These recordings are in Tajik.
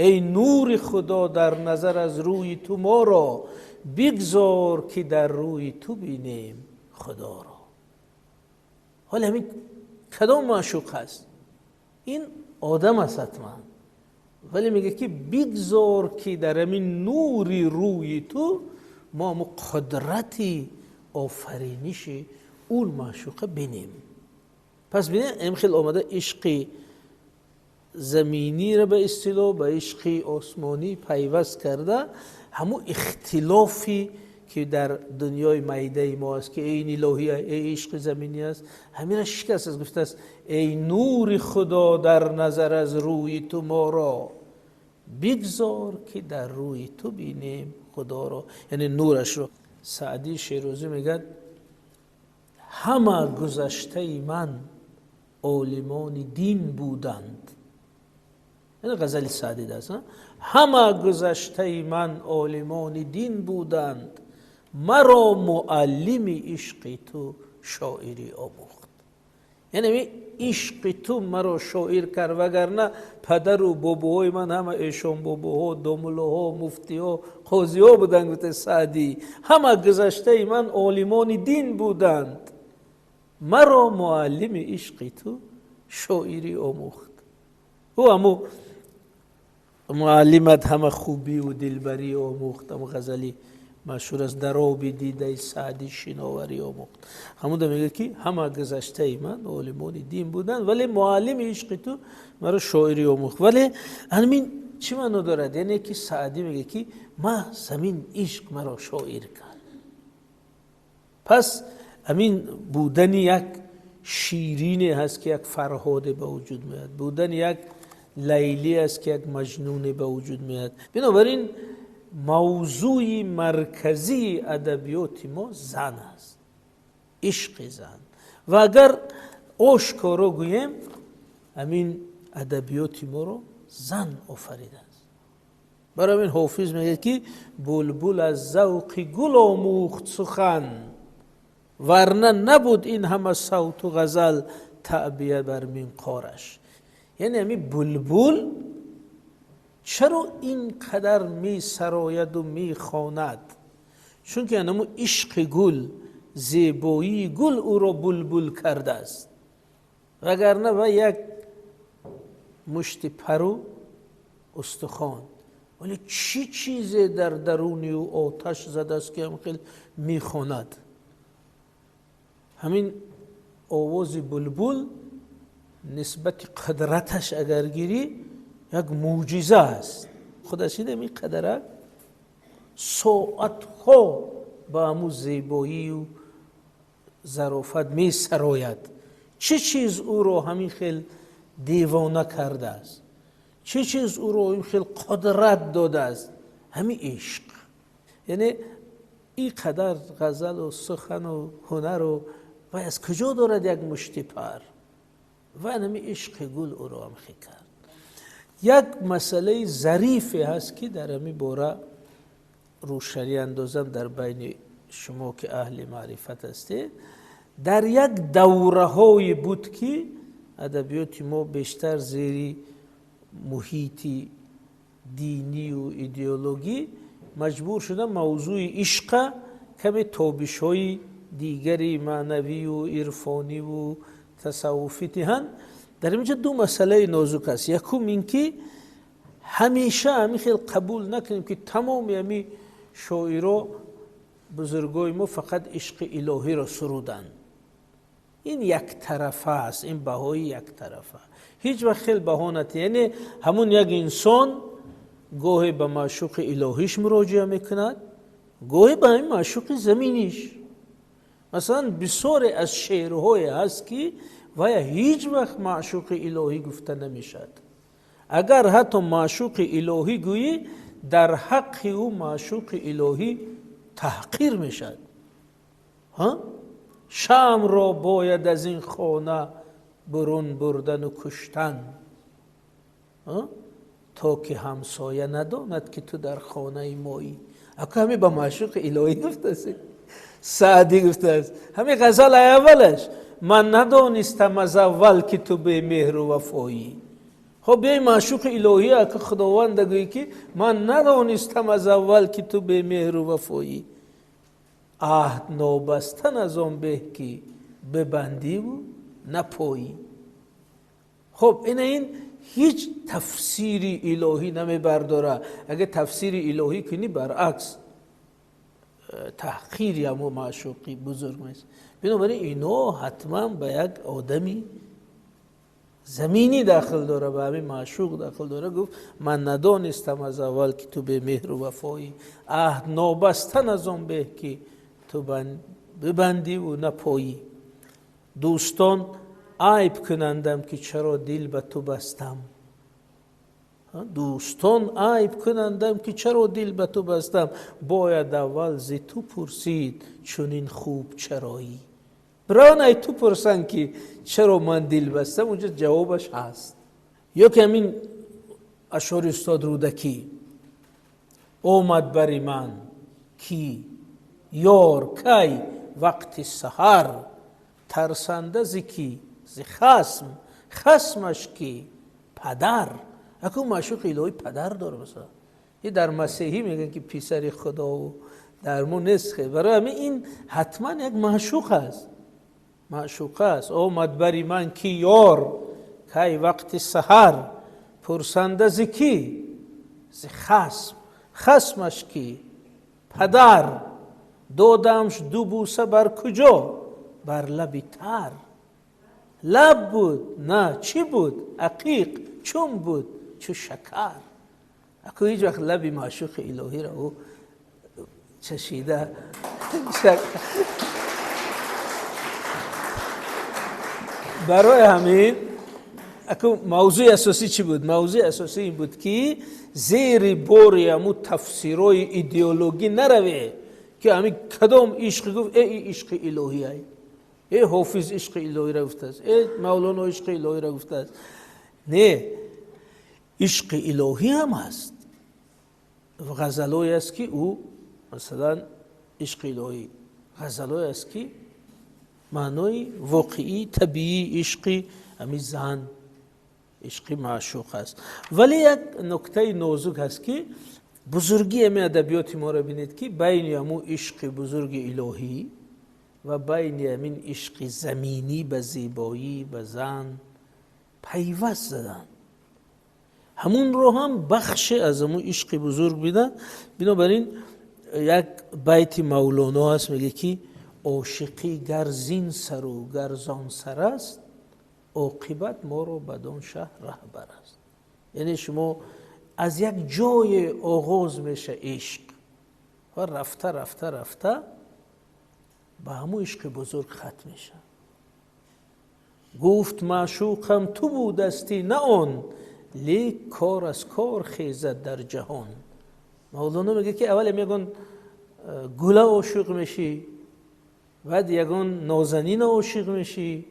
Эй нури Худо дар назар аз рӯи ту моро, бигзор ки дар рӯи ту бинем Худоро. Ҳоло ҳамин кадом маъшуқ аст? Ин одам аст ҳатман, вале мегӯяд ки бигзор ки дар ҳамин нури рӯи ту мо ҳамон қудрати офариниши он маъшуқа бинем. Пас бинед, ин хел омада ишқи заминиро ба истилоҳ ба ишқи осмонӣ пайваст карда, ҳамон ихтилофе ки дар дунёи майдаи мо аст, ки эй илоҳӣ, эй ишқи заминӣ аст, ҳаминро шикаст аст, гуфтааст: эй нури Худо дар назар аз рӯи ту моро, бигзор ки дар рӯи ту бинем Худоро, яъне нурашро. Саъдии Шерозӣ мегӯяд: ҳама гузаштаи ман олимони дин буданд. Ин ғазали Саъдӣ аст. Ҳама гузаштаи ман олимони дин буданд, маро муаллими ишқи ту шоирӣ омӯхт. Яъне ишқи ту маро шоир кард, вагарна падару бобоҳои ман ҳама эшонбобоҳо, домуллоҳо, муфтиҳо, қозиҳо буданд, гуфта Саъдӣ. Ҳама гузаштаи ман олимони дин буданд, маро муаллими ишқи ту шоирӣ омӯхт. Ӯ ҳамун муаллимат ҳама хубиву дилбарӣ омӯхт. Ҳамун ғазали машҳур аст: дар оби дидаи Саъдӣ шиноварӣ омӯхт. Ҳамунда мегӯяд ки ҳама гузаштаи ман олимони дин буданд, вале муаллими ишқи ту маро шоирӣ омӯхт. Вале ҳамин чӣ маъно дорад? Яъне ки Саъдӣ мегӯяд ки маҳз ҳамин ишқ маро шоир кард. Пас ҳамин будани як Ширине ҳаст ки як Фарҳоде ба вуҷуд меояд, будани як Лайлӣ аст ки як Маҷнуне ба вуҷуд меояд. Бинобар ин мавзӯи марказии адабиёти мо зан аст, ишқи зан. Ва агар ошкоро гӯем, ҳамин адабиёти моро зан офаридааст. Барои ҳамин Ҳофиз мегӯяд ки булбул аз завқи гул омӯхт сухан, варна набуд ин ҳама савту ғазал таъбия бар минқораш. Яъне ҳамин булбул чаро ин қадар месарояду мехонад? Чунки ҳамун ишқи гул, зебоии гул ӯро булбул кардааст. Вагарна ва як мушти пару устухон. Вале чӣ чизе дар даруни ӯ оташ задааст ки ҳам хел мехонад? Ҳамин овози булбул нисбати қудраташ агар гирӣ, як мӯъҷиза аст. Худаш ин ҳамин қадарак соатҳо ба ҳамун зебоию зарофат месарояд. Чӣ чиз ӯро ҳамин хел девона кардааст? Чӣ чиз ӯро ин хел қудрат додааст? Ҳамин ишқ. Яъне ин қадар ғазалу сухану ҳунару вай аз куҷо дорад як мушти пар? Ва ҳамин ишқи гул ӯро ҳамхел кард. Як масъалаи зарифе ҳаст ки дар ҳамин бора рӯшанӣ андозам дар байни шумо ки аҳли маърифат ҳастед. Дар як давраҳое буд ки адабиёти мо бештар зери муҳити динию идеологӣ маҷбур шуда мавзӯи ишқа каме тобишҳои дигари маънавию ирфониву тасаввуфӣ диҳанд. Дар инҷа ду масъалаи нозук аст. Якум ин ки ҳамеша ҳамин хел қабул накунем ки тамоми ҳамин шоиро, бузургои мо фақат ишқи илоҳиро суруданд. Ин яктарафа аст, ин баҳои яктарафа ҳеҷ вақт хел баҳо натиҳ. Яъне ҳамун як инсон гоҳе ба маъшуқи илоҳиш муроҷиа мекунад, гоҳе ба ҳамин маъшуқи заминиш. Масалан, бисёре аз шеърҳое ҳаст ки вая ҳеҷ вақт маъшуқи илоҳӣ гуфта намешавад. Агар ҳатто маъшуқи илоҳӣ гӯӣ, дар ҳаққи ӯ маъшуқи илоҳӣ таҳқир мешавад. Шамъро бояд аз ин хона бурун бурдану куштан, то ки ҳамсоя надонад ки ту дар хонаи моӣ. Ака, ҳамин ба маъшуқи илоҳӣ гуфтааст Саъдӣ, гуфтааст ҳамин ғазал аввалаш: ман надонистам аз аввал ки ту бемеҳру вафоӣ. Хуб, биёй маъшуқи илоҳӣ, ки худованд гӯӣ, ки ман надонистам аз аввал, ки ту бемеҳру вафоӣ, аҳд нобастан аз он беҳ, ки бибандиву напоӣ. Хуб, ина ин ҳеҷ тафсири илоҳӣ намебардора. Агар тафсири илоҳӣ кунӣ, баръакс, таҳқири ҳамо маъшуқи бузург мест. Бинобар ин ино ҳатман ба як одами заминӣ дахл дора, ба ҳамин маъшуқ дахл дора. Гуфт: ман надонистам аз аввал, ки ту бемеҳру вафоӣ, аҳд нобастан аз он беҳ, ки ту бибандиву напоӣ. Дӯстон айб кунандам, ки чаро дил ба ту бастам, дӯстон айб кунандам, ки чаро дил ба ту бастам, бояд аввал зи ту пурсид чунин хуб чароӣ. Бирон ай ту пурсанд, ки чаро ман дил бастам, унҷо ҷавобаш ҳаст. Ё ки ҳамин ашъори устод Рӯдакӣ: омад бари ман ки ёр, кай вақти саҳар, тарсанда зи кӣ? Зи хасм, хасмаш ки? Падар. Аку маъшуқи илоҳӣ падар дора. Масалан, и дар масеҳӣ мегӯянд, ки писари худову дар мо нест. Барои ҳамин ин ҳатман як маъшуқ аст, маъшуқа аст. Омад бари ман ки ёр, кай вақти саҳар, пурсанда зи кӣ? Зи хасм, хасмаш ки? Падар. Додамш ду бӯса, бар куҷо? Бар лаби тар. Лаб буд, на чӣ буд, ақиқ чун буд чу шакар. Аку ҳеҷ вақт лаби маъшуқи илоҳиро ӯ чашида. Барои ҳамин аку мавзӯи асосӣ чӣ буд? Мавзӯи асосӣ ин буд, ки зери бори ҳамун тафсирои идеологӣ нараве, ки ҳамин кадом ишқи гуфт, э ишқи илоҳӣ ай, э Ҳофиз ишқи илоҳиро гуфтааст, э Мавлоно ишқи илоҳиро гуфтааст. Не, ишқи илоҳӣ ҳам ҳаст, ғазалое аст, ки ӯ масалан ишқи илоҳӣ, ғазалое аст, ки маънои воқеӣ, табиӣ ишқи ҳамин зан, ишқи маъшуқ аст. Вале як нуктаи нозук ҳаст, ки бузургии ҳамин адабиёти моро бинед, ки байни ҳамун ишқи бузурги илоҳӣ ва байни ҳамин ишқи заминӣ ба зебоӣ, ба зан пайваст заданд, ҳамунро ҳам бахше аз ҳамун ишқи бузург биданд. Бинобар ин як байти Мавлоно ҳаст, мегӯяд, ки ошиқӣ гар зин сару гар зон сар аст, оқибат моро бадон шаҳр раҳбар аст. Яъне шумо аз як ҷое оғоз меша ишқ ва рафта, рафта, рафта ба ҳамун ишқи бузург хатм мешавад. Гуфт: маъшуқам ту будастӣ, на он, лек кор аз кор хезад дар ҷаҳон. Мавлоно мегӯяд, ки аввале мегӯн гула ошиқ мешӣ, баъд ягон нозанина ошиқ мешӣ,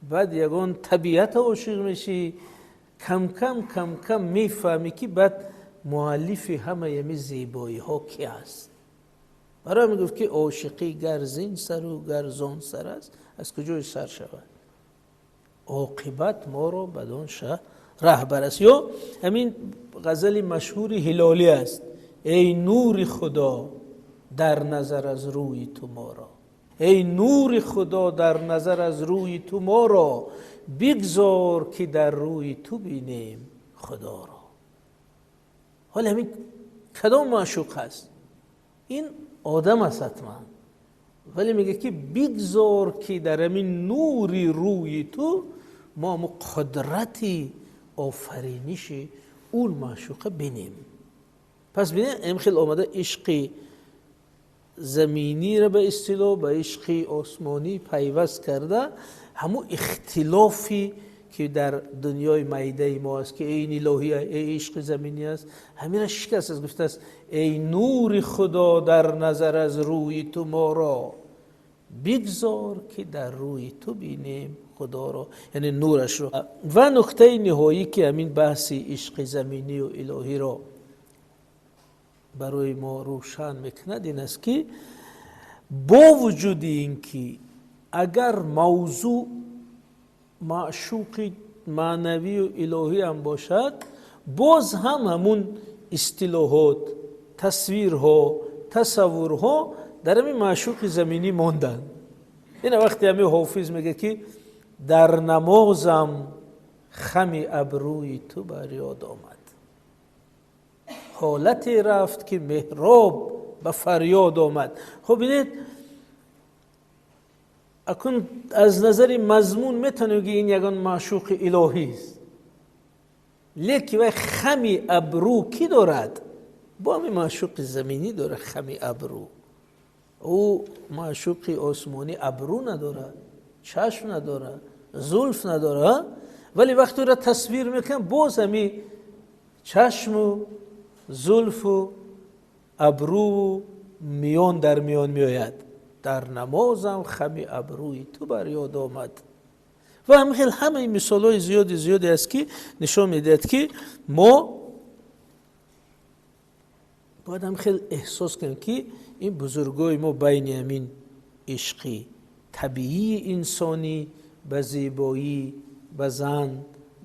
баъд ягон табиата ошиқ мешӣ, кам кам, кам кам мефаҳмӣ, ки баъд муаллифи ҳамаи ҳамин зебоиҳо ки аст. Барои ҳамин гуфт, ки ошиқӣ гар зин сару гар зон сар аст, аз куҷои сар шавад, оқибат моро бадон шаҳр раҳбар аст. Ё ҳамин ғазали машҳури Ҳилолӣ аст: эй нури худо, дар назар аз рӯи ту моро, эй нури худо, дар назар аз рӯи ту моро, бигзор, ки дар рӯи ту бинем худоро. Ҳоле ҳамин кадом маъшуқ аст? Ин одам аст ҳатман, вале мегӯяд, ки бигзор, ки дар ҳамин нури рӯи ту мо ҳамун қудрати офариниши он маъшуқа бинем. Пас бинем, ин хел омада ишқи заминиро ба истилоҳ ба ишқи осмонӣ пайваст карда, ҳамун ихтилофе ки дар дунёи майдаи мо аст, ки эй ин илоҳӣ, эй ишқи заминӣ аст, ҳамина шикаст аст. Гуфтааст: эй нури худо, дар назар аз рӯи ту моро, бигзор, ки дар рӯи ту бинем худоро, яъне нурашро. Ва нуктаи ниҳоӣ, ки ҳамин баҳси ишқи заминию илоҳиро барои мо рӯшан мекунад, ин аст, ки бо вуҷуди ин ки агар мавзӯъ маъшуқи маънавию илоҳӣ ҳам бошад, боз ҳам ҳамун истилоҳот, тасвирҳо, тасаввурҳо дар ҳамин маъшуқи заминӣ монданд. Ина вақте ҳамин Ҳофиз мегӯяд, ки дар намозам хами абрӯи ту бар ёд омад, ҳолате рафт, ки меҳроб ба фарёд омад. Хуб, бинед, акун аз назари мазмун метавонем ки ин ягон маъшуқи илоҳист, лекин вай хами абрӯ кӣ дорад? Бо ҳамин маъшуқи заминӣ дорад хами абрӯ. Ӯ маъшуқи осмонӣ абрӯ надорад, чашм надорад, зулф надорад, вале вақте ӯро тасвир мекунад, боз ҳамин чашму зулфу абрӯву миён дар миён меояд. Дар намозам хами абрӯи ту бар ёд омад. Ва ҳамин хел ҳамаи мисолҳои зиёди зиёде аст, ки нишон медиҳад, ки мо бояд ҳам хел эҳсос кунем, ки ин бузургои мо байни ҳамин ишқи табиии инсонӣ ба зебоӣ, ба зан,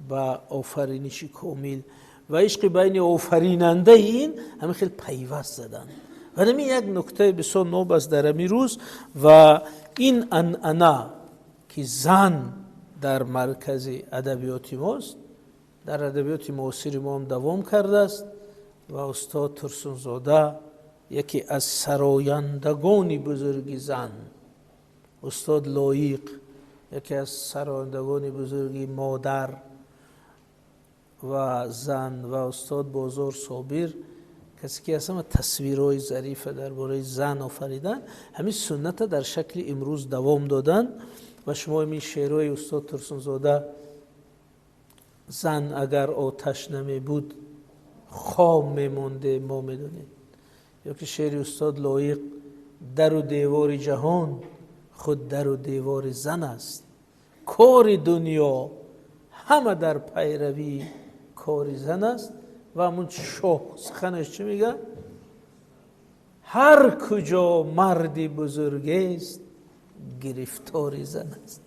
ба офариниши комил ва ишқи байни офаринандаи ин ҳамин хел пайваст заданд. Ва ҳамин як нуктаи бисёр ноб аст дар ҳамин рӯз. Ва ин анъана, ки зан дар маркази адабиёти мост, дар адабиёти муосири мо ҳам давом кардааст. Ва устод Турсунзода яке аз сарояндагони бузурги зан, устод Лоиқ яке аз сарояндагони бузурги модар ва зан ва устод Бозор Собир, касе ки аз ҳама тасвирҳои зарифа дар бораи зан офариданд, ҳамин сунната дар шакли имрӯз давом доданд. Ва шумо ин шеърҳои устод Турсунзода, зан агар оташ намебуд, хом мемонде, мо медонем, ё ки шеъри устод Лоиқ, дару девори ҷаҳон худ дару девори зан аст, кори дунё ҳама дар пайравии кори зан аст. Ва ҳамун шоҳ суханаш чӣ мегӯяд? Ҳар куҷо марди бузургест, гирифтори зан аст.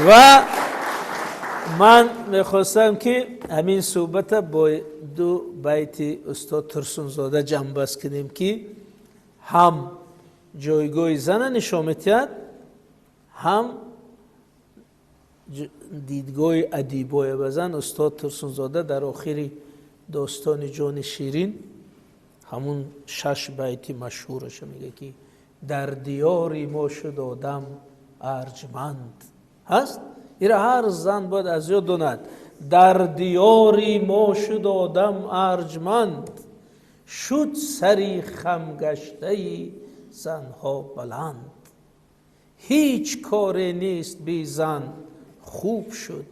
Ва ман мехостам, ки ҳамин суҳбата бо ду байти устод Турсунзода ҷамъбаст кунем, ки ҳам ҷойгоҳи зана нишон медиҳад, ҳам дидгоҳи адибоя ба зан. Устод Турсунзода дар охири достони Ҷони Ширин ҳамун шаш байти машҳураша мегӯяд, ки дар диёри мо шуд одам арҷманд ҳаст. Ира ҳар зан бояд аз ёд донад. Дар диёри мо шуд одам арҷманд, шуд сари хамгаштаи занҳо баланд, ҳеҷ коре нест би зан хуб шуд,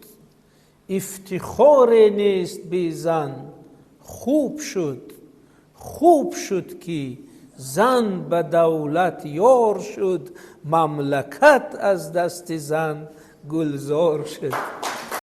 ифтихоре нест би зан хуб шуд, хуб шуд, ки зан ба давлат ёр шуд, мамлакат аз дасти зан гулзор шуд.